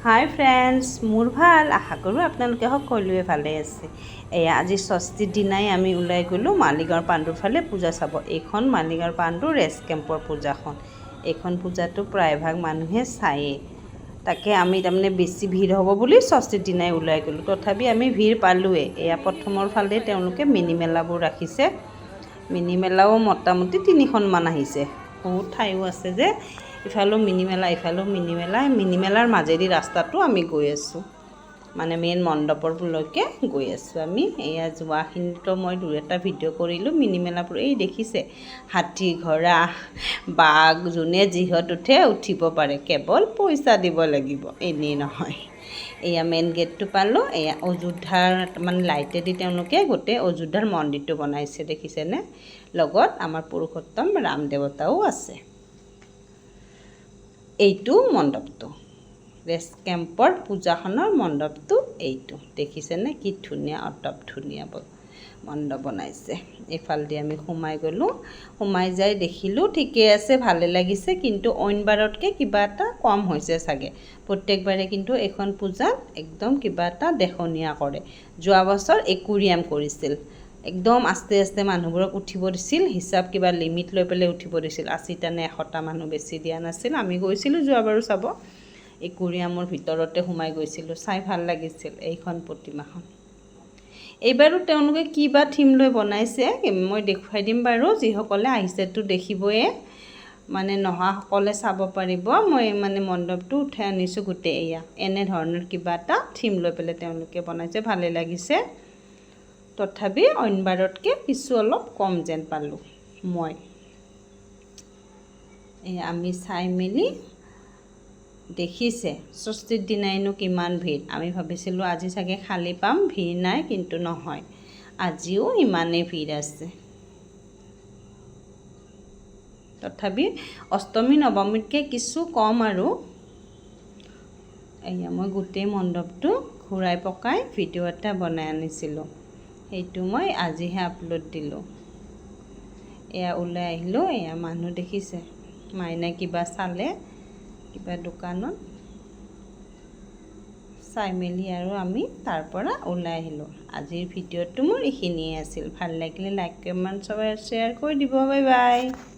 হাই friends, মোৰ ভাল। আশা কৰোঁ আপোনালোকে সকলোৱে ভালে আছে। এয়া আজি ষষ্ঠীৰ দিনাই আমি ওলাই গ'লোঁ মালিগাঁৱৰ পাণ্ডুৰ ফালে পূজা চাব। এইখন মালিগাঁৱৰ পাণ্ডু ৰেষ্ট কেম্পৰ পূজাখন। এইখন পূজাটো প্ৰায়ভাগ মানুহে চায়েই। তাকে আমি তাৰমানে বেছি ভিৰ হ'ব বুলি ষষ্ঠীৰ দিনাই ওলাই গ'লোঁ। তথাপি আমি ভিৰ পালোঁৱেই। এয়া প্ৰথমৰ ফালে তেওঁলোকে মিনি মেলাবোৰ ৰাখিছে। মিনি মেলাও মোটামুটি তিনিখনমান আহিছে। বহুত ঠাইও আছে যে, ইফালেও মিনি মেলা, ইফালেও মিনি মেলা। মিনি মেলাৰ মাজেদি ৰাস্তাটো আমি গৈ আছোঁ, মানে মেইন মণ্ডপৰলৈকে গৈ আছোঁ আমি। এয়া যোৱাখিনিতো মই দুই এটা ভিডিঅ' কৰিলোঁ মিনি মেলাবোৰ। এই দেখিছে, হাতী, ঘোঁৰা, বাঘ, যোনে যিহত উঠে উঠিব পাৰে, কেৱল পইচা দিব লাগিব, এনেই নহয়। এয়া মেইন গেটটো পালোঁ। এয়া অযোধ্যাৰ মানে লাইটেদি তেওঁলোকে গোটেই অযোধ্যাৰ মন্দিৰটো বনাইছে, দেখিছেনে? লগত আমাৰ পুৰুষোত্তম ৰাম দেৱতাও আছে। এইটো মণ্ডপটো, ৰেষ্ট কেম্পৰ পূজাখনৰ মণ্ডপটো এইটো। দেখিছেনে কি ধুনীয়া, অতপ ধুনীয়া মণ্ডপ বনাইছে। এইফালেদি আমি সোমাই গ'লোঁ। সোমাই যাই দেখিলোঁ ঠিকেই আছে, ভালে লাগিছে, কিন্তু অইনবাৰতকৈ কিবা এটা কম হৈছে চাগে। প্ৰত্যেকবাৰে কিন্তু এইখন পূজাত একদম কিবা এটা দেখনীয়া কৰে। যোৱা বছৰ একুৰিয়াম কৰিছিল, একদম আস্তে আস্তে মানুহবোৰক উঠিব দিছিল, হিচাপ কিবা লিমিট লৈ পেলাই উঠিব দিছিল, 80টা নে 100টা মানুহ, বেছি দিয়া নাছিল। আমি গৈছিলোঁ যোৱাবাৰো চাব, একুৰিয়ামৰ ভিতৰতে সোমাই গৈছিলোঁ, চাই ভাল লাগিছিল এইখন প্ৰতিমাখন। এইবাৰো তেওঁলোকে কি বা থিম লৈ বনাইছে, মই দেখুৱাই দিম বাৰু। যিসকলে আহিছেতো দেখিবয়ে, মানে নহাসকলে চাব পাৰিব। মই মানে মণ্ডপটো উঠাই আনিছোঁ গোটেই। এয়া এনেধৰণৰ কিবা এটা থিম লৈ পেলাই তেওঁলোকে বনাইছে, ভালেই লাগিছে। তথাপি অইনবাৰতকৈ কিছু অলপ কম যেন পালোঁ মই। এই আমি চাই মেলি, দেখিছে ষষ্ঠীৰ দিনাইনো কিমান ভিৰ। আমি ভাবিছিলোঁ আজি চাগে খালী পাম, ভিৰ নাই, কিন্তু নহয়, আজিও ইমানেই ভিৰ আছে। তথাপি অষ্টমী নৱমীতকৈ কিছু কম আৰু। এয়া মই গোটেই মণ্ডপটো ঘূৰাই পকাই ভিডিঅ' এটা বনাই আনিছিলোঁ, সেইটো মই আজিহে আপলোড দিলোঁ। এয়া ওলাই আহিলোঁ। এয়া মানুহ দেখিছে, মাইনাই কিবা চালে কিবা দোকানত, চাই মেলি আৰু আমি তাৰ পৰা ওলাই আহিলোঁ। আজিৰ ভিডিঅ'টো মোৰ এইখিনিয়ে আছিল। ভাল লাগিলে লাইক, কমেণ্ট, চবে শ্বেয়াৰ কৰি দিব। Bye bye.